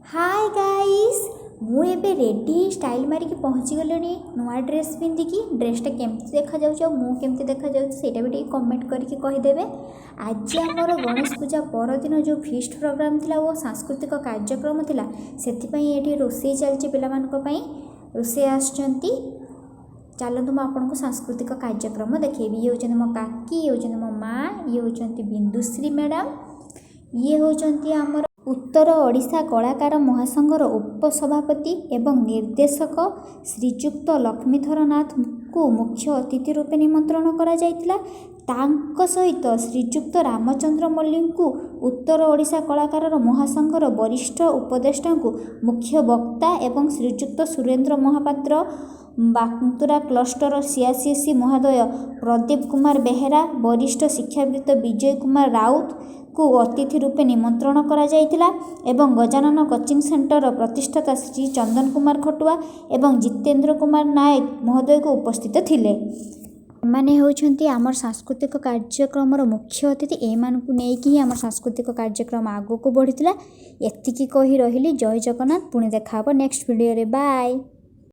ହାଏ guys, ମୁଁ ଏବେ ready, style ମାରିକି ପହଞ୍ଚିଗଲିଣି ନୂଆ ଡ୍ରେସ୍ ପିନ୍ଧିକି। ଡ୍ରେସ୍ଟା କେମିତି ଦେଖାଯାଉଛି ଆଉ ମୁଁ କେମିତି ଦେଖାଯାଉଛି, ସେଇଟା ବି ଟିକେ କମେଣ୍ଟ କରିକି କହିଦେବେ। ଆଜି ଆମର ଗଣେଶ ପୂଜା ପରଦିନ ଯେଉଁ ଫିଷ୍ଟ ପ୍ରୋଗ୍ରାମ୍ ଥିଲା ଓ ସାଂସ୍କୃତିକ କାର୍ଯ୍ୟକ୍ରମ ଥିଲା, ସେଥିପାଇଁ ଏଠି ରୋଷେଇ ଚାଲିଛି। ପିଲାମାନଙ୍କ ପାଇଁ ରୋଷେଇ ଆସୁଛନ୍ତି। ଚାଲନ୍ତୁ, ମୁଁ ଆପଣଙ୍କୁ ସାଂସ୍କୃତିକ କାର୍ଯ୍ୟକ୍ରମ ଦେଖେଇବି। ଇଏ ହେଉଛନ୍ତି ମୋ କାକି, ଇଏ ହେଉଛନ୍ତି ମୋ ମା', ଇଏ ହେଉଛନ୍ତି ବିନ୍ଦୁଶ୍ରୀ ମ୍ୟାଡ଼ାମ୍। ଇଏ ହେଉଛନ୍ତି ଆମର ଉତ୍ତର ଓଡ଼ିଶା କଳାକାର ମହାସଂଘର ଉପସଭାପତି ଏବଂ ନିର୍ଦ୍ଦେଶକ ଶ୍ରୀଯୁକ୍ତ ଲକ୍ଷ୍ମୀଧର ନାଥଙ୍କୁ ମୁଖ୍ୟ ଅତିଥି ରୂପେ ନିମନ୍ତ୍ରଣ କରାଯାଇଥିଲା। ତାଙ୍କ ସହିତ ଶ୍ରୀଯୁକ୍ତ ରାମଚନ୍ଦ୍ର ମଲ୍ଲିକଙ୍କୁ, ଉତ୍ତର ଓଡ଼ିଶା କଳାକାରର ମହାସଂଘର ବରିଷ୍ଠ ଉପଦେଷ୍ଟାଙ୍କୁ ମୁଖ୍ୟ ବକ୍ତା ଏବଂ ଶ୍ରୀଯୁକ୍ତ ସୁରେନ୍ଦ୍ର ମହାପାତ୍ର, ବାଙ୍କୁରା କ୍ଲଷ୍ଟର ସିଆର୍ସିସି ମହୋଦୟ, ପ୍ରଦୀପ କୁମାର ବେହେରା, ବରିଷ୍ଠ ଶିକ୍ଷାବିତ ବିଜୟ କୁମାର ରାଉତଙ୍କୁ ଅତିଥି ରୂପେ ନିମନ୍ତ୍ରଣ କରାଯାଇଥିଲା ଏବଂ ଗଜାନନ କୋଚିଂ ସେଣ୍ଟରର ପ୍ରତିଷ୍ଠାତା ଶ୍ରୀ ଚନ୍ଦନ କୁମାର ଖଟୁଆ ଏବଂ ଜିତେନ୍ଦ୍ର କୁମାର ନାୟକ ମହୋଦୟକୁ ଉପସ୍ଥିତ ଥିଲେ। ଏମାନେ ହେଉଛନ୍ତି ଆମର ସାଂସ୍କୃତିକ କାର୍ଯ୍ୟକ୍ରମର ମୁଖ୍ୟ ଅତିଥି। ଏମାନଙ୍କୁ ନେଇକି ହିଁ ଆମର ସାଂସ୍କୃତିକ କାର୍ଯ୍ୟକ୍ରମ ଆଗକୁ ବଢ଼ିଥିଲା। ଏତିକି କହି ରହିଲି। ଜୟ ଜଗନ୍ନାଥ। ପୁଣି ଦେଖା ହେବ ନେକ୍ସଟ ଭିଡ଼ିଓରେ। ବାଏ।